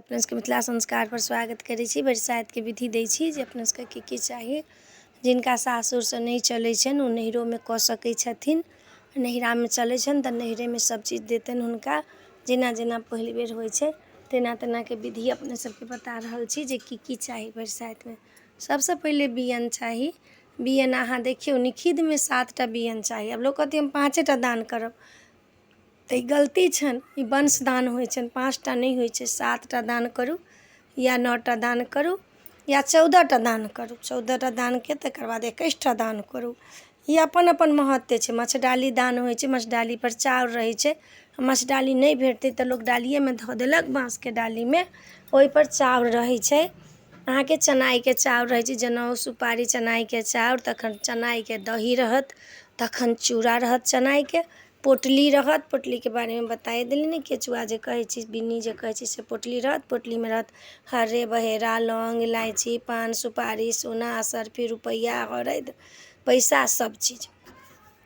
अपना सबके मिथिला संस्कारपर स्वागत करै छी। बरसाइतके विधि दै छी जे अपना सबके की की चाही। जिनका सासुरसँ नहि चलै छनि ओ नैहरोमे कऽ सकै छथिन। नैहरामे चलै छनि तऽ नैहरेमे सभचीज देतनि हुनका। जेना जेना पहिल बेर होइ छै तेना तेनाके विधि अपने सबके बता रहल छी जे की की चाही बरसाइतमे। सभसँ पहिले बियनि चाही। बियनि अहाँ देखियौ, निखिदमे 7टा बियनि चाही। आब लोक कहतै हम 5टा दान करब, तऽ ई गलती छनि। ई वंशदान होइ छनि, 5टा नहि होइ छै। 7टा दान करू या 9टा दान करू या 14टा दान करू। 14टा दानके तकर बाद 21टा दान करू। ई अपन अपन महत्व छै। मछडाली दान होइ छै, मछडालीपर चाउर रहै छै। मछडाली नहि भेटतै तऽ लोक डालिएमे धऽ देलक, बाँसके डालीमे, ओहिपर चाउर रहै छै। अहाँके चनाइके चाउर रहै छै, जनउ सुपारी चनाइके चाउर, तखन चनाइके दही रहत, तखन चूड़ा रहत चनाइके, पोटली रहत। पोटलीके बारेमे बताए देली ने, केचुआ जे कहै छी, बिन्नी जे कहै छी, से पोटली रहत। पोटलीमे रहत हर्रे बहेरा, लौंग इलायची, पान सुपारी, सोना, असर्फी, रुपैआ, हरदि, पैसा, सब चीज।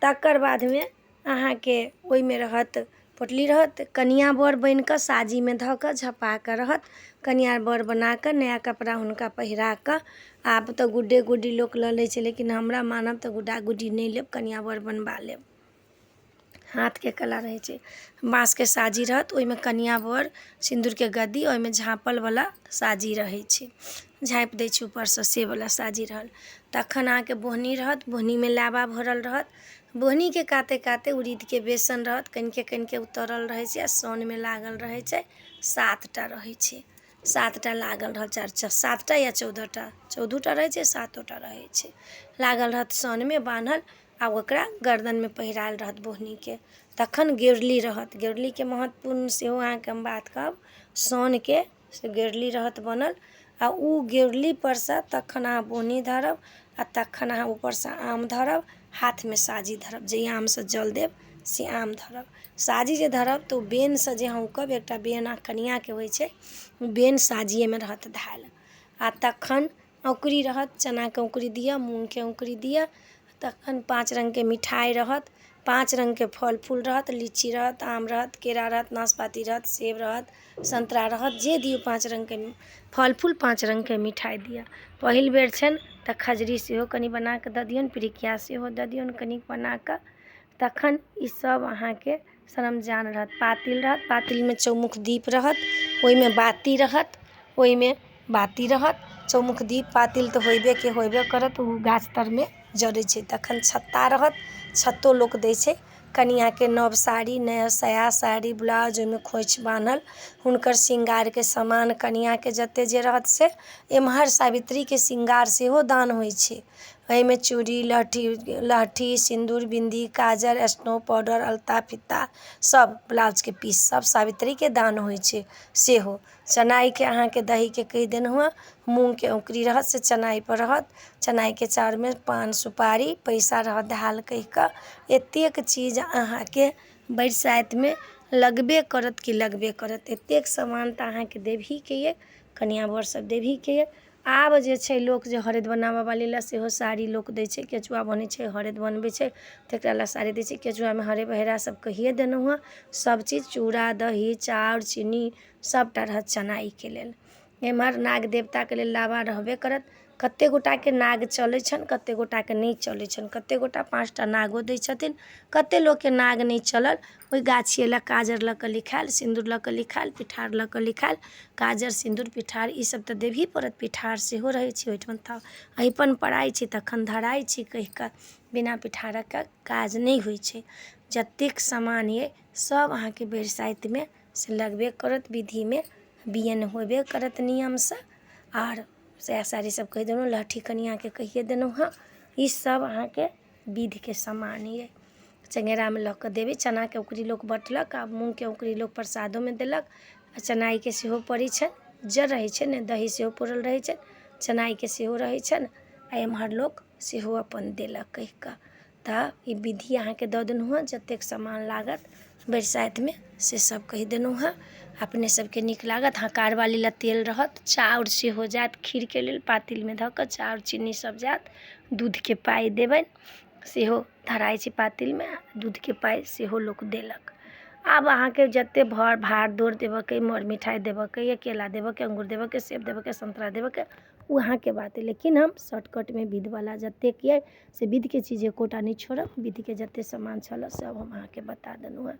तकर बादमे अहाँके ओहिमे रहत पोटली रहत, कनिआँ बर बनि कऽ साजीमे धऽ कऽ झपा कऽ रहत। कनिआँ बर बना कऽ नया कपड़ा हुनका पहिरा कऽ। आब तऽ गुड्डे गुड्डी लोक लऽ लै छै, लेकिन हमरा मानब तऽ गुड्डा गुड्डी नहि लेब, कनिआँ बर बनबा लेब। हाथके कला रहै छै। बाँसके साजी रहत, ओहिमे कनिआँ बर, सिन्दूरके गद्दी, ओहिमे झाँपलवला साजी रहै छै, झाँपि दै छै ऊपरसँ, से वला साजी रहल। तखन अहाँके बोहनी रहत, बोहनीमे लाबा भरल रहत। बोहनीके काते काते उड़ीदके बेसन रहत, कनिके कनिके उतरल रहै छै आ सनमे लागल रहै छै। 7टा रहै छै, 7टा लागल रहल, 4 7टा या 14टा, 14टा रहै छै, 7टा रहै छै लागल रहत सनमे बान्हल आ ओकरा गर्दनमे पहिरायल रहत बोहनीके। तखन गेरली रहत। गेरलीके महत्वपूर्ण सेहो अहाँके हम बात कहब। सनके से गेरली रहत बनल आ ओ गेरलीपर सँ तखन अहाँ बोहनी धरब आ तखन अहाँ ऊपरसँ आम धरब, हाथमे साजी धरब, जे आमसँ जल देब से आम धरब। साजी जे धरब तऽ ओ बेनसँ जे हौँकब, एकटा बेन कनिआँके होइ छै, ओ बेन साजिएमे रहत धयल। आ तखन औँकुरी रहत, चनाके औँकुरी दिअ, मूँगके औँकुरी दिअ। तखन 5 रङ्गके मिठाइ रहत, 5 रङ्गके फल फूल रहत, लीची रहत, आम रहत, केरा रहत, नाशपाती रहत, सेब रहत, संतरा रहत, जे दियौ 5 रङ्गके फल फूल, 5 रङ्गके मिठाइ दिअ। पहिल बेर छनि तऽ खजरी सेहो कनि बना कऽ दऽ दियौन, पिरिकिया सेहो दऽ दियौन कनिक बना कऽ। तखन ईसभ अहाँके सरमजान रहत। पातिल रहत, पातिलमे चौमुख दीप रहत, ओहिमे बाती रहत, ओहिमे बाती रहत। चौमुख दीप पातिल तऽ होयबेके होयबे करत, ओ गाछ तरमे जरै छै। तखन छत्ता रहत, छत्तो लोक दै छै। कनिआँके नव साड़ी, नया साया साड़ी ब्लाउज, ओहिमे खोँइछ बान्हल, हुनकर श्रृंगारके सामान कनिआँके जते जे रहत से। एम्हर सावित्रीके श्रृंगार सेहो दान होइ छै। एहिमे चूड़ी, लहठी, लहठी, सिन्दूर, बिन्दी, काजर, स्नो पाउडर, अलता फीता, सब ब्लाउजके पीस सब सावित्रीके दान होइ छै सेहो। चनाइके अहाँके दहीके कहि देलहुँ हेँ। मूँगके औँकुरी रहत, से चनाइपर रहत, चनाइके चाउरमे पान सुपारी पैसा रहत धयल कहि कऽ। एतेक चीज अहाँके बरसाइतमे लगबे करत कि लगबे करत। एतेक सामान तऽ अहाँके देबहीके अइ, कनिआँ बर सब देबहीके अइ। आब जे छै लोक जे हरदि बनाबऽ वाली लए सेहो साड़ी लोक दै छै। केचुआ बनै छै, हरदि बनबै छै, तकरा लए साड़ी दै छै। केचुआमे हरे बहेरा सब कहिए देलहुँ हेँ सभचीज, चूड़ा दही चाउर चीनी सभटा रहत चनाइके लेल। एम्हर नाग देवताके लेल लाबा रहबे करत। कतेक गोटाके नाग चलै छनि, कतेक गोटाके नहि चलै छनि। कतेक गोटा 5टा नागो दै छथिन, कतेक लोकके नाग नहि चलल, ओहि गाछिए लए काजर लऽ कऽ लिखायल, सिन्दूर लऽ कऽ लिखायल, पिठार लऽ कऽ लिखायल। काजर सिन्दूर पिठार ईसभ तऽ देबही पड़त। पिठार सेहो रहै छै ओहिठमन तऽ अरिपन पराइ छै तखन धराइ छै कहि कऽ बिना पिठारक काज नहि होइ छै। जतेक सामान अइ सभ अहाँके बरसाइतमे से लगबे करत, विधिमे बियनि होबे करत नियमसँ। आर साया साड़ी सब कहि देलहुँ, लहठी कनिआँके कहिए देलहुँ हँ। ईसभ अहाँके विधिके सामान अइ। चङ्गेरामे लऽ कऽ देबै। चनाके औँकुरी लोक बँटलक आ मूँगके औँकुरी लोक प्रसादोमे देलक आ चनाइके सेहो पड़ै छनि, उज्जर रहै छै ने, दही सेहो पौरल रहै छै, चनाइके सेहो रहै छनि आ एम्हर लोक सेहो अपन देलक कहि कऽ। तऽ ई विधि अहाँके दऽ देलहुँ हेँ। जतेक सामान लागत बरसाइतमे से सभ कहि देलहुँ हेँ। अपने सभके नीक लागत। हकारवाली लए तेल रहत, चाउर सेहो जायत खीरके लेल, पातिलमे धऽ कऽ चाउर चीनी सभ जायत। दूधके पाइ देबनि सेहो धराइ छै पातिलमे, दूधके पाइ सेहो लोक देलक। आब अहाँके जतेक भार भाड़ दौड़ देबयके अइ मर मिठाइ देबयके अइ केरा देबयके अइ अङ्गूर देबयके अइ सेब देबयके अइ सन्तरा देबयके अइ ओ अहाँके बात अइ लेकिन हम शॉर्टकटमे विधवला जतेक अइ से विधके चीज एकोटा नहि छोड़ब। विधके जतेक सामान छलऽ सभ हम अहाँके बता देलहुँ हेँ।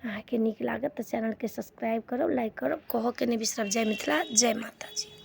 अहाँके नीक लागत तऽ चैनलके सब्सक्राइब करब, लाइक करब, कहऽके नहि बिसरब। जय मिथिला, जय माताजी।